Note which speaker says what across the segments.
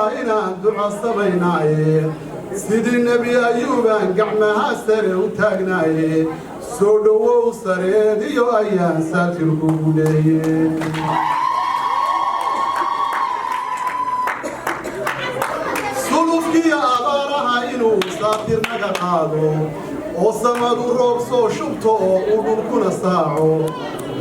Speaker 1: waa inaan duco samaynaaye. Sidii Nebi Ayuubaan gacmaha sare u taagnaaye. Soo dhowow sareediyo ayaan saatirkugu leeye. Sulufkiyo abaaraha inuu saatir naga qaado, oo samadu roob soo shubto, oo uu dhulkuna saaco,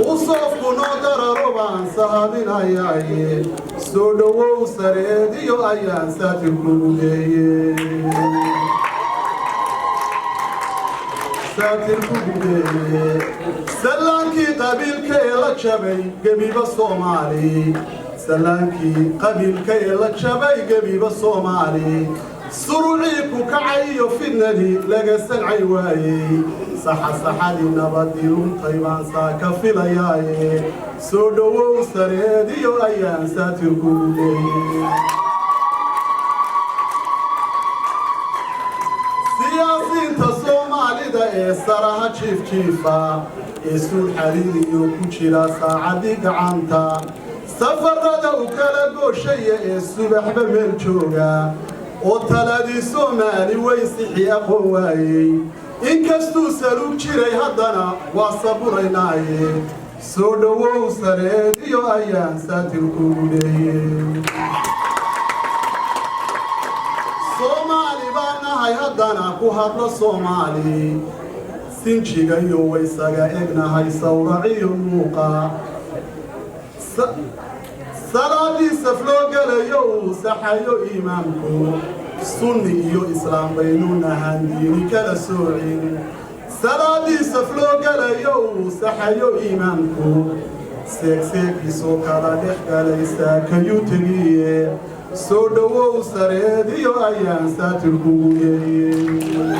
Speaker 1: uu soofku noo dararo baan sahadinayaaye. Soo dhowow sareediyo ayaan saatirkugu leeye, saatirkugu leeye. Sallaankii qabiilka ee la jabay gebiba Soomaali, sallaankii qabiilka ee la jabay gebiba Soomaali, surucii ku kacay iyo fidnadii laga sancay waayey, saxa saxadii nabadii luntay baan saa ka filayaaye. Soo dhowow sareediyo ayaan saatirkugu leeye. Siyaasiinta Soomaalida ee saraha jiifjiifa, ee suul xariiriyo ku jira saacaddii gacanta, safarada u kala gooshaya ee subaxba meel jooga, oo taladii Soomaali weysixi aqoon waayey, inkastuu saluug jiray haddana waa saburaynaaye. Soo dhowow sareediyo ayaan saatirkugu leeye. Soomaali baan nahay haddana ku hadlo Soomaali, sinjiga iyo waysaga egnahay, sawraciyo muuqa. Salaadii saf loo gelayo uu saxayo iimaamku, sunni iyo islaam baynu nahan diini kala soocin. Salaadii saf loo gelayo uu saxayo iimaamku, seegseegiisoo kala dhex galaysaa kayuu tegiye. Soo dhowow sareediyo ayaan saatirkugu yeeye.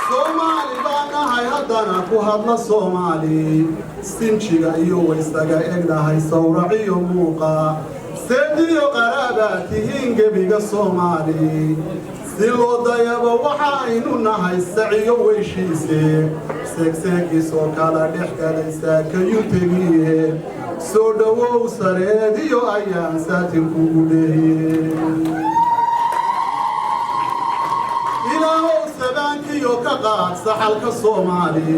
Speaker 1: Soomaali baan nahay haddana ku hadla Soomaali, sinjiga iyo waysaga egnahay, sawraciyo muuqa, seediyo qaraabaa tihiin gebiga Soomaali. Si loo dayabo waxa aynu nahay saciyo weyshiise, seegseegiisoo kala dhex galaysaa kayuu tegiye. Soo dhowow sareediyo ayaan saatirkugu leeye. Ilaahow sabaankiyo ka qaad saxalka Soomaali,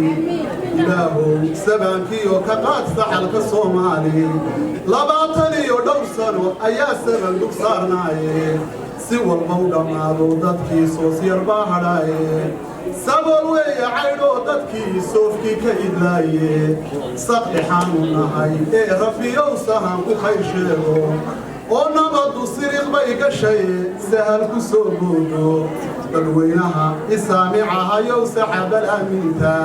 Speaker 1: Ilaahow sabaankiyo ka qaad saxalka Soomaali. 20 iyo dhowr sano ayaa saban dug saarnaaye, si walba u dhammaado dadkii soosyar baa hadhaaye. Sabool weeye caydhoo dadkii soofkii ka idlaaye, saqdhexaanu nahay ee Rabbiyow sahan ku khayr sheego, oo nabaddu siriq bay gashaye sahal ku soo boodo. Dadweynaha isaamicahayow saxabal aaminta,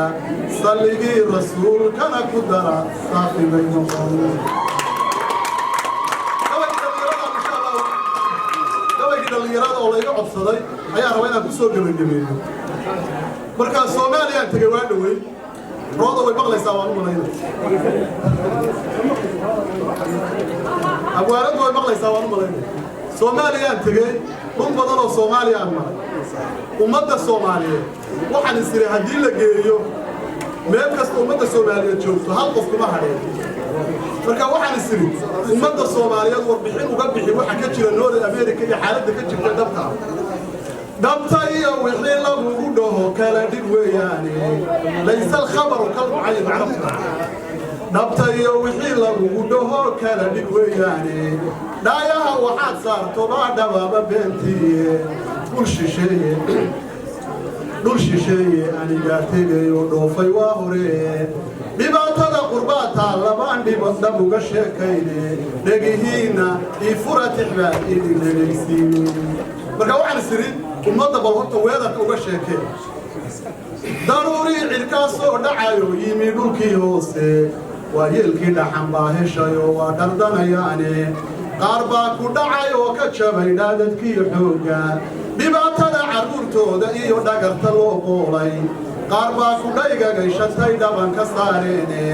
Speaker 1: salligii rasuulkana ku dara, saafi bay noqon. Gabaygii dhallinyarada oo layga codsaday ayaa raba inaan ku soo gebagabeeyo. Markaa Soomaaliyaan tegey waa dhowey. Rooda way maqlaysaa waan u malayna, abwaanadu way maqlaysaa waan u malayna. Soomaaliyaan tegey, dhul badan oo Soomaaliyaan maray. Ummadda Soomaaliyeed waxaan is iri haddii la geeyo meel kasta ummadda Soomaaliyeed joogto, hal qof kuma hadheen. Marka waxaan is iri ummadda Soomaaliyeed warbixin uga bixi waxa ka jira North America iyo xaaladda ka jirta dhabta. Dhabta iyo wixii lagugu dhaho kala dhig weeyaane, laysa alkhabaru kalmucayin carabta. Dhabta iyo wixii lagugu dhaho kala dhig weeyaane, dhaayaha waxaad saarto baa dhabaaba beentiiye. Dhul shisheeye, dhul shisheeye anigaa tegayoo dhoofay waa horee, dhibaatada qurbaataa labaan dhibo dhab uga sheekayne. Dhegihiinna ii fura, tixbaa idin dhegaysiin. Marka waxaan is idhi ummadda bal horta weedarka uga sheekee. Daruurii cidhkaasoo dhacayo yimi dhulkii hoose, waa yeelkii dhaxan baa heshayoo waa dhardanayaane. Qaar baa ku dhacay oo ka jabay dhaadadkii xoogga, dhibaatada carruurtooda iyo dhagarta loo qoolay. Qaar baa ku dhaygagay shatay dhaban ka saareene.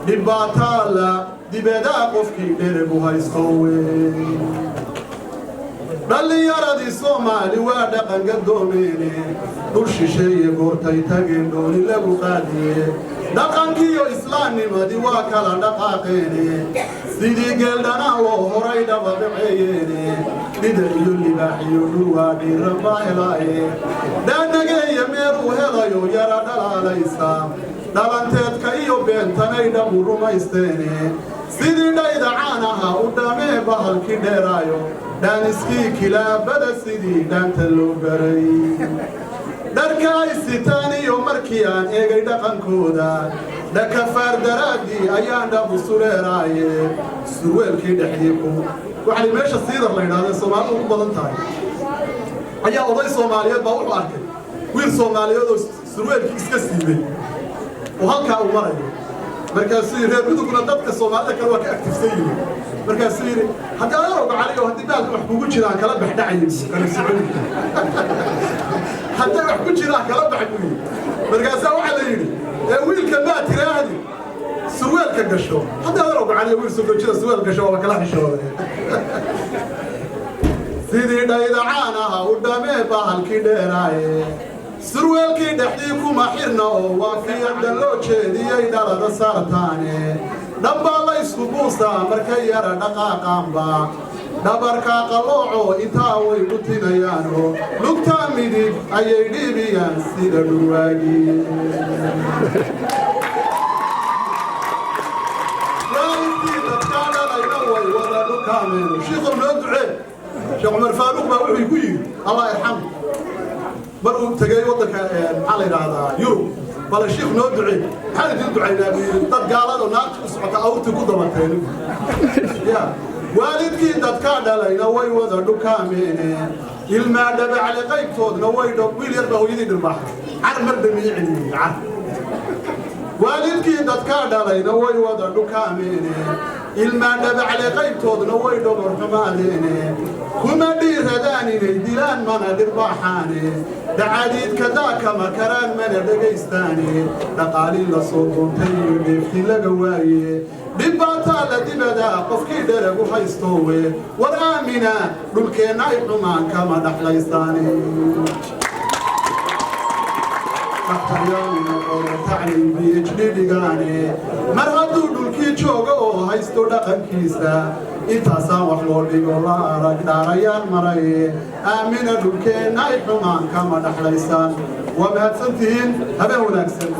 Speaker 1: Dhibaataala dibadaa qofkii dheregu haysto wey. Dhallinyaradii Soomaali waa dhaqan gadoomeene, dhul shisheeye goortay tageen dhooni lagu qaadiye. Dhaqankiiyo islaamnimadii waa kala dhaqaaqeene. Sidii geeldhanaan loo horay dhababaceeyeene, dhida iyo libaax iyo dhurwaa dhiiran baa helaaye. Dhaanageeya meeluu helayo yara dhalaalaysa, dhalanteedka iyo beentanay dhabu rumaysteene. Sidii dhayda caanaha u dhamee bahalkii dheeraayo, dhaaniskii kilaabada sidii dhaanta loo baray. Dharka ay sitaan iyo markii aan eegay dhaqankooda, dhakafaar daraaddii ayaan dhabu sureeraaye. Surweelkii dhexdii ku waxay meesha Siidar la yidhahda Soomaalidu ugu badan tahay ayaa oday Soomaaliyeed baa wuxuu arkay wiil Soomaaliyeed oo surweelkii iska siibay oo halkaa uu marayo. Markaasuu yidhi, reer Mudugna dadka Soomaalida kale waa ka active-san yihiin. Markaasuu yidhi, haddii adeer gacaliyo, haddii baalka wax kugu jiraan kala bax, dhacayay kala socon, hadday wax ku jiraan kala bax, buu yidhi. Markaasaa waxaa la yidhi, ee wiilka maa tiraahdi surweelka gasho? Haddii adeer gacaliyo wiil sogojida surweel gasho waa kala xishooday. Sidii dhayda caanaha u dhamee bahalkii dheeraaye, surweelkii dhexdii kuma xirna oo waa fiican loo jeediyey dhalada saartaane. Dhambaa la isku buusaa markay yara dhaqaaqaanba, dhabarkaa qallooco intaa way dhutinayaano, lugtaa midig ayay dhiibiyaan sida dhurwaagii. Waalidkii dadkaa dhalayna way wada dhukaameen. Shiikhow, noo ducee. Sheekh Cumar Faaruuq baa wuxuu ku yidhi, Allah yarxam, mar uu tegey waddanka, maxaa la yidhaahdaa, Yurub, bale shiikh noo ducee. Maxaan idin ducaynaa, buu yidhi, dad gaalada oo naarta u socota awrtii ku dabateen ya. Waalidkii dadkaa dhalayna way wada dhukaameene, ilmaa dhabacle qaybtoodna way dho. Wiil yar baa hooyadii dhirbaaxay, car mar damii celiyey car. Waalidkii dadkaa dhalayna way wada dhukaameene, ilmaa dhabacle qaybtoodna way dhogor xumaadeene. Kuma dhiiradaan inay dilaan mana dhirbaaxaane, dhacadiidka daakama karaan mana dhegaystaane. Dhaqaalii la soo doontay iyo dheeftii laga waaye, dhibbaataa la dibadaa qofkii dheragu haystoowe. War aamina dhulkeenna ay xumaan kama dhaxlaysaane. Dhakhtaryaanu noqono tacliim PhD dhigaane, mar hadduu dhulkii joogo oo haysto dhaqankiisa, intaasaan wax loo dhigo la arag dhaarayaan maraye. Aamina dhulkeenna ay xumaan kama dhaxlaysaan. Waa mahadsantihiin, habeen wanaagsan.